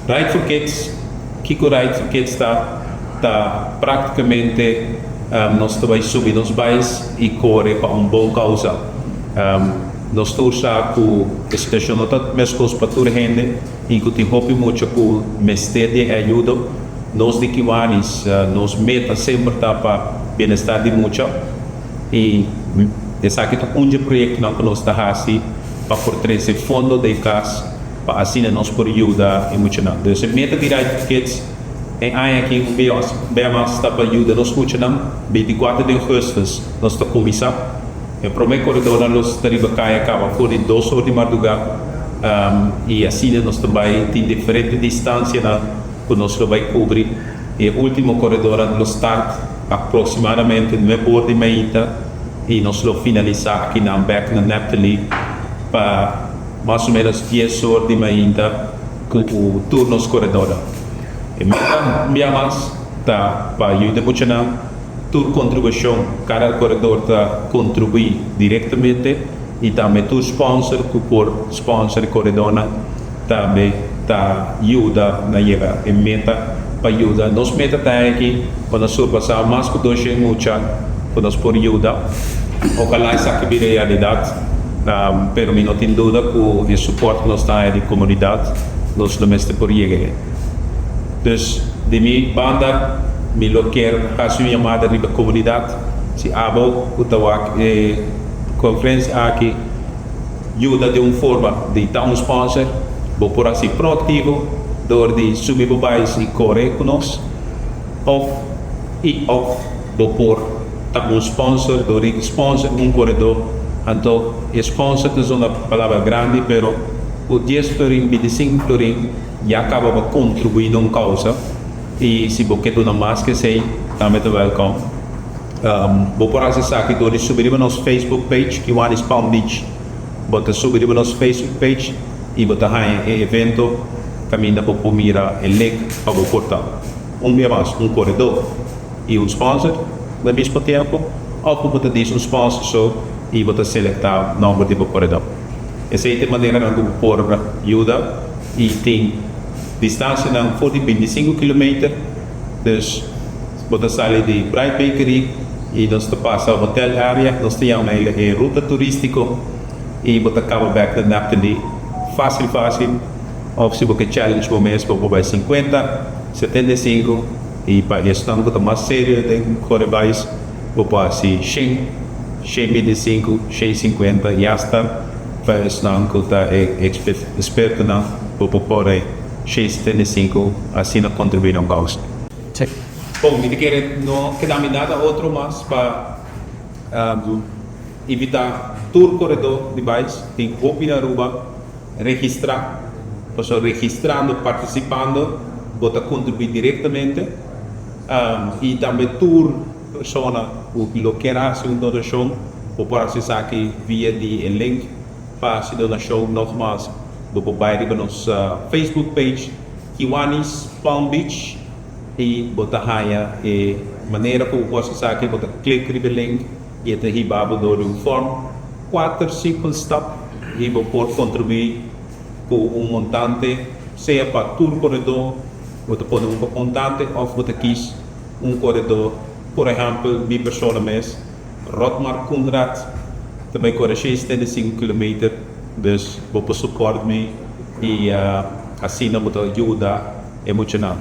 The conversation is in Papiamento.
Ride for Kids, kiko Ride for Kids ta? Ta práktikamente nos ta bai subi nos bais i kore pa un bon kousa. Nos tur sa ku e situashon no ta meskos pa tur hende i ku tin hopi mucha ku mester di e ayudo. Nos di Kiwanis nos meta semper ta pa bienestar di mucha i esaki ta un dje proyektonan ku nos ta hasi pa por trese fondo den kas pa asina nos por yuda e muchanan. Dus e meta di Ride for Kids e aña aki un bia mas ta pa yuda nos muchanan. 24 di augustus nos ta kuminsá. E promé koredornan lo sta riba kaya kaba for di 2 or di mardugá i asina nos ta bai tin diferente distansianan ku nos lo bai kubri. E último koredornan lo start aproksimadamente 9 or di mainta i nos lo finalisá akinan bèk na Neptali pa mas o ménos 10 or di mainta ku tur nos koredornan. E meta un bia mas ta pa yuda muchanan. Tur kontribushon, kada koredor ta kontribuí direktamente i tambe tur sponsor ku por sponsor e koredornan tambe ta yuda na yega e meta pa yuda. Nos meta ta aki pa nos surpasá mas ku 200 mucha ku nos por yuda. Ojalá esaki bira realidat, pero mi no tin duda ku e suport ku nos ta haña di komunidat nos lo mester por yega ei. Dus di mi banda mi lo kier haci un yamada riba comunidad, si abo cu ta wak e conferencia aki yuda den un forma di ta un sponsor, bo por haci proactivo door di subi bo bais y core cu nos of y of bo por ta un sponsor door di sponsor un coredor. Anto e sponsor ta zona palabra grandi pero cu 10 florin, 25 florin, Ya kaba pa kontribuí na un kousa i si bo ke duna mas ke esei tambe ta wèlkòm. Bo por hasi esaki dor di subi riba nos Facebook page Kiwanis Palm Beach. Bo ta subi riba nos Facebook page i bo ta haña e evento kaminda bo por mira e link pa bo por ta un bia mas un koredó i un sponsor na mismo tempu òf bo ta disa un sponsor so i bo ta selektá nòmber di bo koredó. Esei ta e maneranan ku bo por yuda. I tin distansianan for di 25 kilometer, dus bo ta sali di Bright Bakery i nos ta pasa hotel area, nos ta yama el e ruta turístiko i bo ta kaba bek na Naptali fásil fásil, òf si bo ke challenge bo mes bo por bai 50, 75 i pa esnan ku ta mas serio den kore bais bo por hasi 100, 125, 150 i asta. Pa esnan ku ta e ekspertonan bo por kore 675 asina kontribuí na un kousa. Bon, mi ta kere no keda mi nada otro mas pa invitá tur koredó di bais tin hopi na Aruba registrá, pasobra registrando, partisipando bo ta kontribuí direktamente i tambe tur persona ku lo kier hasi un donashon bo por hasi esaki via di e link pa hasi donashon. Nogmaals, bo por bai riba nos Facebook page Kiwanis Palm Beach i bo ta haña e manera ku bo por hasi esaki. Bo ta klik riba e link i e ta hiba bo dor di un form, kuater simpel stap i bo por kontribuí ku un montante, sea pa tur koredó bo ta pone un montante òf bo ta kis un koredó, por ehèmpel mi persona mes, Rotmar Koenraad, ta bai kore 675 kilometer, dus bo por support mi i asina bo ta yuda e muchanan.